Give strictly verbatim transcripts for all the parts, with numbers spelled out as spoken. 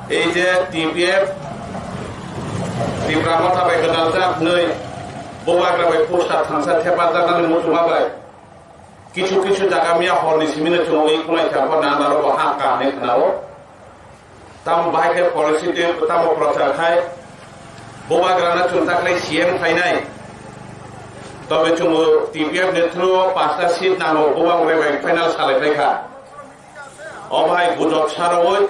Ei je T P F, Tipra Motha bai gwdaljak hwnwi bubagra bai poster thangsa thepajaknani muchungma bai kichu kichu jaga miya horni simino chwngwi Kulaithango nandaro bo ha ka hwnwi khwnao. Tamo bahai khe policy tei tamo prochar khai bubagrano chwng taklai C M khlainai. Tobe chwngbo T P F ni through o pasta seat nango, bubagra bai final salai khlaikha. O bahai gujok sarowi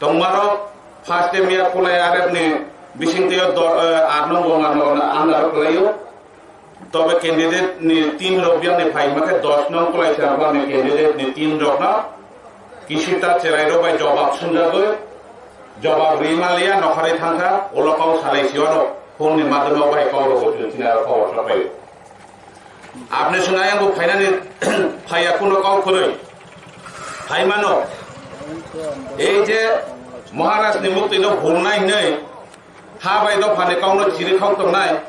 tongmarok first time ya Kulai R F ni bisingtwi o do-, eh, ar nung gong ano ano andaro kwlaio. Tobe candidate ni tin rok biyang ni phai hwnba khe dos nung Kulai Chirangpang ni candidate ni tin rok no kisita cherai rok bai jobab swngjagwi jobab ri maliya nokhorwi thangkha, ulo kau salai si ono phone ni madhyamo bai kau rok bo chwng chini aro khobor sopai. Apni swngo ayang bo phainani phaiya kuno kau kwrwi. Phaimano. Ei je Maharaj ni mukti no hulnai hinwi ha bai dophani kau no chiri khok tongnai.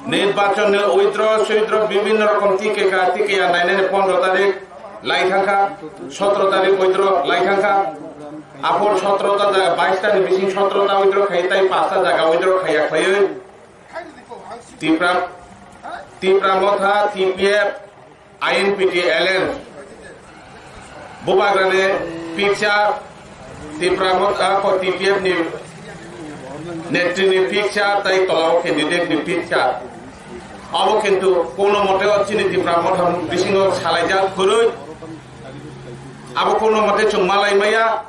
Nirbachon ni withdraw, swithdraw bibhinno rokom tikeka, tikeya nainani pondro tarik lai thangkha, sotro tarik withdraw lai thangkha. Aphor sotro ta jaga, bais ta ni bising sotro ta withdraw khai tai pasta jaga withdraw khaiya khaiwi. Tipra, Tipra Motha, T P F, I N P T, L N, bubagrani picture, Tipra Motha, ko T P F ni netri ni picture, tai tolao candidate ni picture. Abo kintu kono mote o chini Tipra Motha bisingo salaijak kwrwi. Abo kono mote chwng malai maya.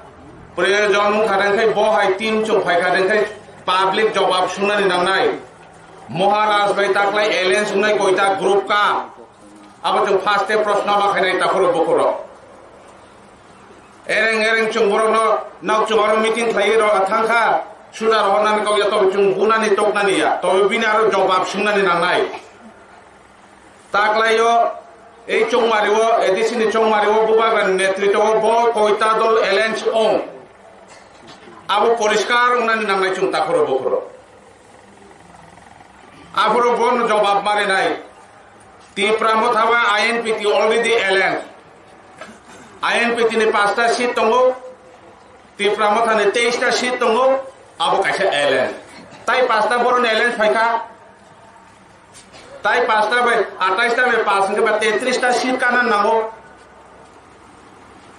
Proyojon wngkha rengkhai bo hai team chwng phaikha rengkhai public jobab sunani nangnai. Maharaj bai taklai alliance wngnai koita group ka. Abo chwng first e proshno ma khainai takhoro bukhoro. Ereng ereng chwng borokno nok chwng aro meeting khlaiwi rw thangkha. Suda rohornani kok ya tobo chwng bunani toknani ya. Tobo bini aro jobab sungnani nangnai. Taklaio, ei chongmario, A D C ni chongmario bubagrani netritwo bo koita dol alliance ong. Abo poriskar wngnani nangnai chwng takhoro bukhoro. Aphuru bono jobab marinai. Tipra Motha bai I N P T already alliance. I N P T ni pasta seat tongo. Tipra Motha ni teis ta seat tongo. Abo kaisa alliance. Tai pasta boroni alliance phaikha. Tai pasta bai, atais ta bai pas hwnkhe ba tetris ta seat kana nango.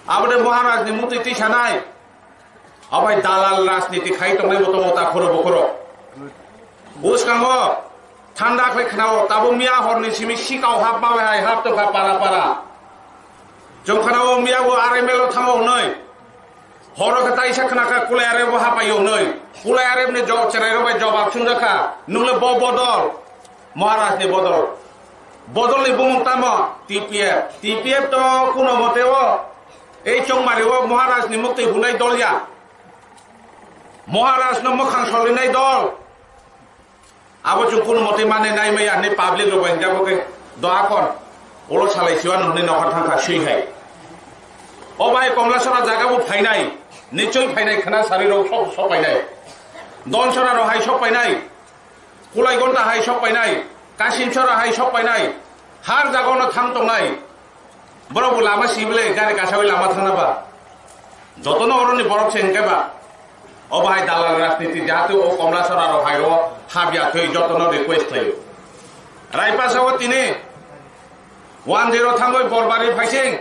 Abo de Maharaj ni mukti twi sanai. Abai dalal rajniti khai tongnai bo tongo takhoro bukhoro. Bwskango thanda khlai khnao, tabo miya horni simi sikao hap ma bai hai hap tongkha para para. Chwng khnao miya bo R M L o thango hwnwi. Horo khe taisa khna kha Kulai Arep bo hapai yo hwnwi. Kulai Arep ni jo-, cherai rok bai jobab swngjak kha. Nwng le bo bodol. Maharaj ni bodol. Bodol ni bumung tamo? T P F. T P F to kuno mote o ei chongmari o Maharaj ni mukti hunai dol ya. Maharaj no mwkhang solinai dol. Abo chwng kuno mote mane nai maya hinwi public rok bai hwnjak bo khe doha kon. Ulo salai siwa nungni nokhor thangkha swi hai. O bai Komlasora jaga bo phainai, nichoi phainai khna sari rok sok sok painai. Donsora rok hai sok painai. Kulai Gonta hai sok painai. Kasimsora hai sok painai. Har jaga no thang tongnai. Borok bo lama sibile gari kasawi lama thangna ba. Jotono oroni borok se hwnkhe ba. O bahai dalal rajniti jahate o Komlasora rok hai ro habya thwi jotono request khlaio. Raipasa o tini one zero thangoi Borbari phaising.